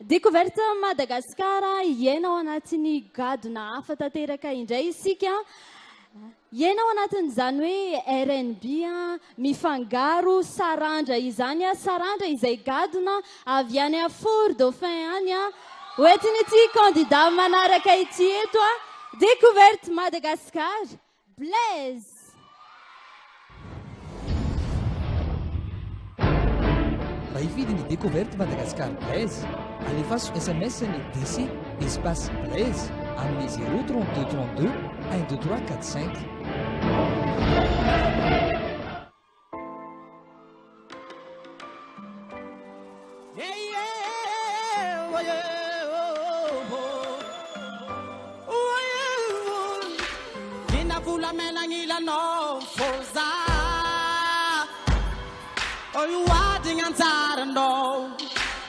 Découverte Madagascar, hiaina ao anatin'ny gadona hafa tanteraka indray isika. Hiaina ao anatin'izany hoe rnb mifangaro sarandra izany, sarandra izay gadona avy any Fort Dauphin any. Hoentin'ity candidat manaraka ity eto, Découverte Madagascar, Blaise. Raha hifidy ny Découverte Madagascar Blaise, alefaso sms ny DC espace Blaise amin'ny 0 32 32 1 2 3 4 5.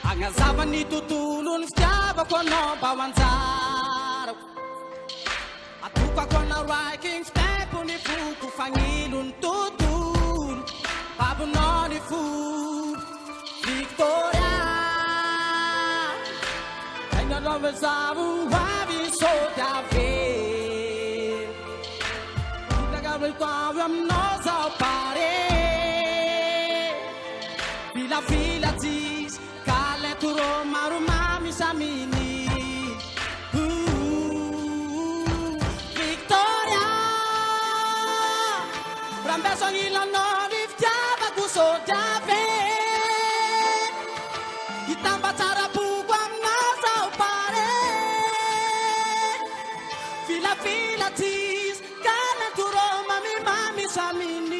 Agnazava ny tontolo ny fitiavako anao mba ho anjarako Atokako anao raiky ny fitepo ny foko Fagnilo ny tontolo Babonao ny fo Victoria Aina love zaho ho avy sody avelo Hitaka avy aminao zaho pare Filafila tsisy Câlin trop maro mamy saminy Victoria Rambeso agnilanao ny fitiavako sody avelo Hitambatsara-poko aminao zaho pare Filafila tsisy Câlin trop mamy mamy saminy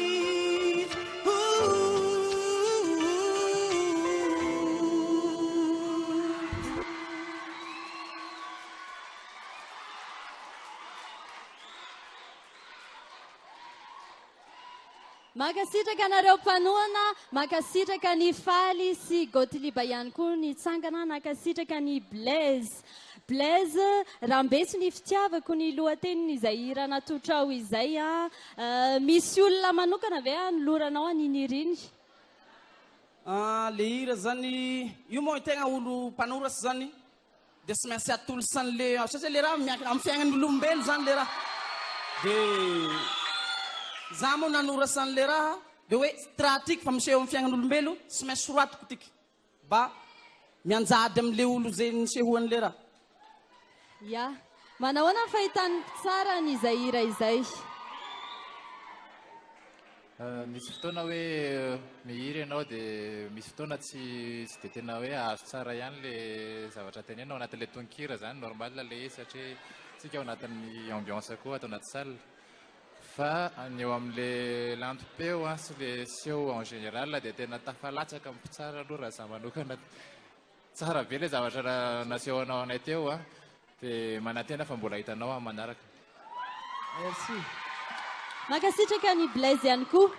Mankasitraka anareo mpanohana, mankasitraka ny Faly sy Gothlieb ihany koa nitsangana, nankasitraka ny Blaise. Blaise, Rambeso ny fitiavako ny lohatenin'izay hira natolotrao izay a. Misy olona manokana ve anoloranao an'iny hira iny? Le hira zany, io moa tegna olo mpanoratsy zany de tsy maintsy atolotra an'le, satria le raha miankina amin'ny fiaignan'olombelo zany le raha, de za moa nanoratsa an'le raha de hoe raha tiako fa miseho amin'ny fiaignan'olombelo tsy maintsy soratiko tiky mba mianjady am'le olo zay nisehoan'le raha. Ya. Manahoana ny fahitan'ny mpitsara an'izay hira izay? Misy fotoana hoe mihira ianao dia misy fotoana tsy tsy dia tena hoe azo tsara ihany le zavatra tenenina ao anatin'ilay tononkira izany, normal ilay izy satria tsika ao anatin'ny ambiance koa ato anaty salle. Fa ny eo amin'ilay lantom-peo sy ilay seho en général dia tena tafalatsaka amin'ny mpitsara aloha raha izaho manokana. Tsara be ilay zavatra nasehonao anay teo a! Dia manantena fa mbola hitanao amin'ny manaraka. Merci. Mankasitraka an'i Blaise ihany koa.